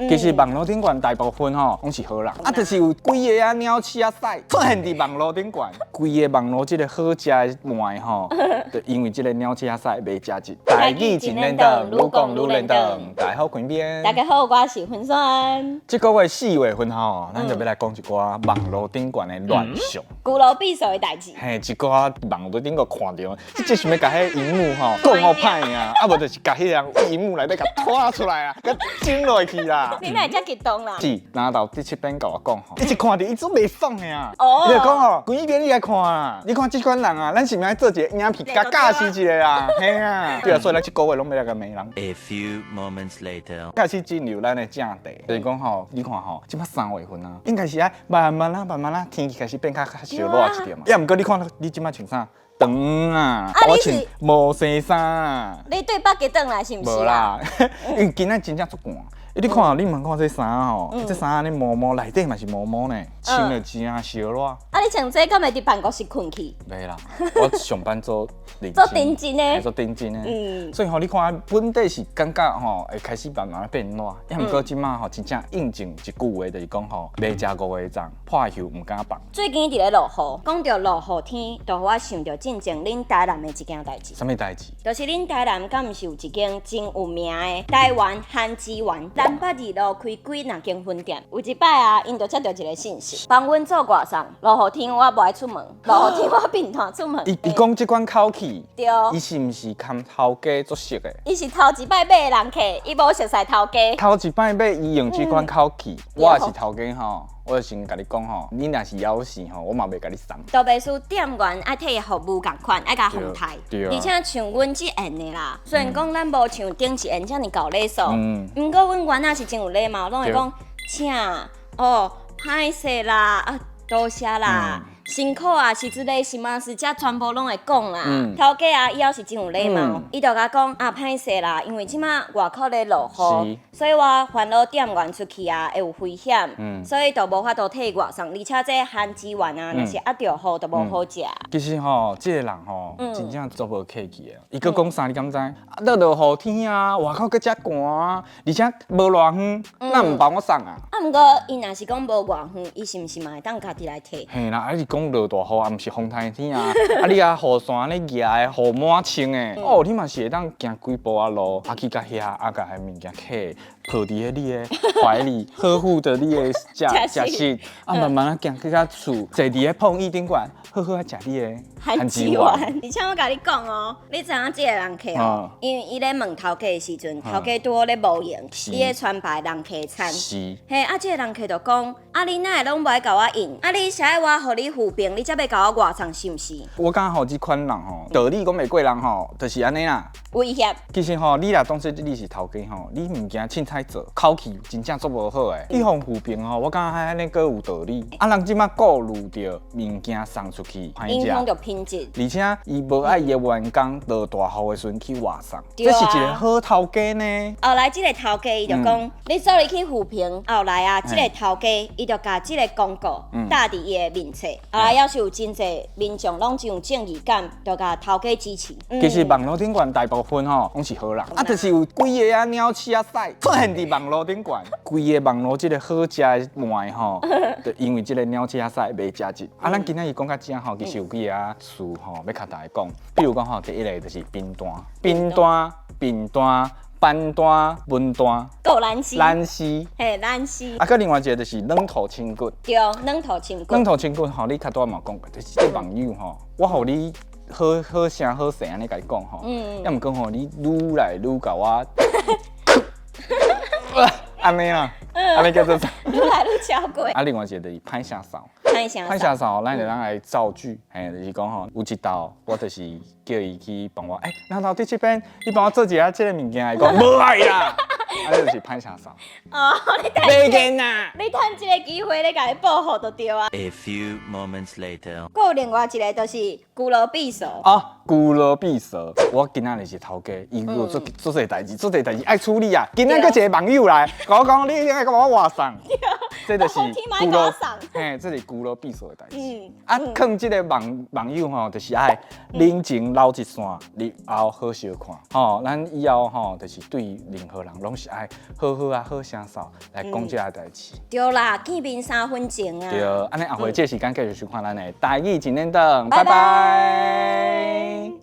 其實網路頂懸大部分吼攏是好人，啊，就是有幾个啊鳥鼠仔屎出現佇網路頂懸，規个網路這个好食的糜吼，就因為這个鳥鼠仔屎袂食質。台語真輪轉，愈講愈輪轉。大家好，開邊。大家好，我是雲萱。這个月4月份吼，咱就欲來講一寡網路頂懸的亂象。舊路閉鎖的代誌。嘿，一寡網路頂懸看著，這想欲共彼螢幕吼講予歹啊，啊無就是共彼人螢幕內底共拖出來啊，共整落去啦。你哪會遮激動啦？是，南投佇這邊共我講吼，伊一看著伊足袂爽的啊。伊就講吼，規邊你來看啊，你看這款人啊，咱是毋是愛做一个影片，共教示一下啊？嘿啊，對啊，所以咱這个月攏欲來共罵人。 A few moments later. 開始進入咱的正題，就是講吼，你看吼，這擺3月份啊，應該是愛慢慢啊、慢慢啊，天氣開始變較較燒熱一點嘛。抑毋過你看，你這擺穿啥？長啊，我穿無衫衫啊。你對北極轉來是毋是無啦，因為今仔真正足寒。你看，你毋看這衫吼，這衫按呢毛毛，內底嘛是毛毛呢，穿了真燒熱。啊，你穿這敢會佇辦公室睏去？袂啦，我上班做認做認真的，做認真的。所以吼，你看本底是感覺吼會開始慢慢變熱，抑毋過這擺吼真正應證一句話，就是講吼，袂食五月粽，破袖毋敢放。最近佇咧落雨，講著落雨天，就予我想著進前恁台南的一件代誌。啥物代誌？就是恁台南敢毋是有一間真有名的台灣番薯圓，南北二路開幾若間分店。有一擺啊，𪜶就接著一个信息，幫阮做外送。落雨天我無愛出門，落雨天我變團出門。伊講這款口氣，對。伊是毋是共頭家足熟的？伊是頭一擺買的人客，伊無熟似頭家。頭一擺買，伊用這款口氣，我也是頭家吼。我就先共你講吼，你若是枵死吼，我嘛袂共你送。特別是店員愛替伊服務仝款，愛共奉態。對。而且像阮這緣的啦，雖然講咱無像頂一緣遮爾厚禮數，毋過阮員仔是真有禮貌，攏會講請哦，歹勢啦，啊多謝啦。辛苦啊，是之類什麼事，遮全部攏會講啦。頭家啊，以後是真有禮貌，伊就共講啊，歹勢啦，因為這馬外口咧落雨，所以我煩惱店員出去啊會有危險，所以就無法度替伊外送。而且這番薯圓啊，若是壓著雨就無好食。其實吼，這个人吼，真正足無客氣的。伊閣講啥你敢知？啊，咧落雨天啊，外口閣遮寒，而且無偌遠，哪毋幫我送啊？啊，毋過伊若是講無偌遠，伊是毋是嘛會當家己來提？嘿啦，啊是講落大雨啊，毋是風颱天啊，啊你啊雨傘咧舉的雨滿穿的，哦，你嘛是會當行幾步仔路，啊去到遐，啊共彼物件揢抱佇彼你的懷裡，呵護著你的食食食，啊慢慢仔行去到厝，坐佇彼碰椅頂懸，好好仔食你的番薯圓。而且我共你講哦，你知影這个人客哦，因為伊咧問頭家的時陣，頭家拄好咧無閒，伊咧傳排人客餐。嘿，啊，這个人客就講，啊，你哪會攏無愛共我印？啊，你是愛我予你負評，你才欲共我外送是毋是？我感覺吼，這款人吼，道理講袂過人吼，就是按呢啦。威脅。其實吼，你若當說你是頭家吼，你物件凊彩做，口氣真正足無好的。你予負評吼，我感覺按呢閣有道理。啊，人這馬顧慮著物件送出去歹食，影響著品質。而且伊無愛伊的員工落大雨的時陣去外送，這是一个好頭家呢。後來這个頭家伊就講，你做入去負評，後來啊，這个頭家伊就共這个廣告貼佇伊的面冊。後來猶是有真濟民眾攏真有正義感，就共頭家支持。其實網路頂懸大部分吼攏是好人，啊，就是有幾个啊鳥鼠仔屎出現佇網路頂懸，規个網路這个好食的糜吼，就因為這个鳥鼠仔屎袂食質。啊，咱今仔日講到遮吼，其實有幾个啊詞吼，欲共大家講。比如講吼，第一个就是貧單、貧單、貧單、斑單、文單、夠難死，難死，嘿，難死。啊，閣另外一个就是軟土深掘。對，軟土深掘。軟土深掘吼，你較拄仔嘛講過，就是這網友吼，我予你好好聲好勢按呢共你講吼，抑毋過吼，你愈來愈共我，按呢啦，按呢叫做啥？愈來愈超過。啊，另外一个就是歹聲掃。歹聲歹聲掃，咱就當來造句，嘿，就是講吼，有一道我就是叫伊去幫我，欸，南投佇這邊，你幫我做一下這个物件，伊講無愛啦，啊，這就是歹聲掃。哦，你趁袂見啦！你趁這个機會，你共伊報復就對啊。 A few moments later. 閣有另外一个就是舊路閉鎖。哦，舊路閉鎖，我今仔日是頭家，伊有做做濟代誌，做濟代誌愛處理啊。今仔閣一个網友來，共我講，你愛共我外送。這就是天嘛愛嘿，這是舊路必做的代誌。啊，囥這个網友吼，就是愛冷情留一線，日後好相看。吼，咱以後吼，就是對任何人攏是愛好好啊，好聲嗽來講這个代誌。對啦，見面三分情啊。對，按呢後回這時間繼續收看咱的台語一輪燈，拜拜。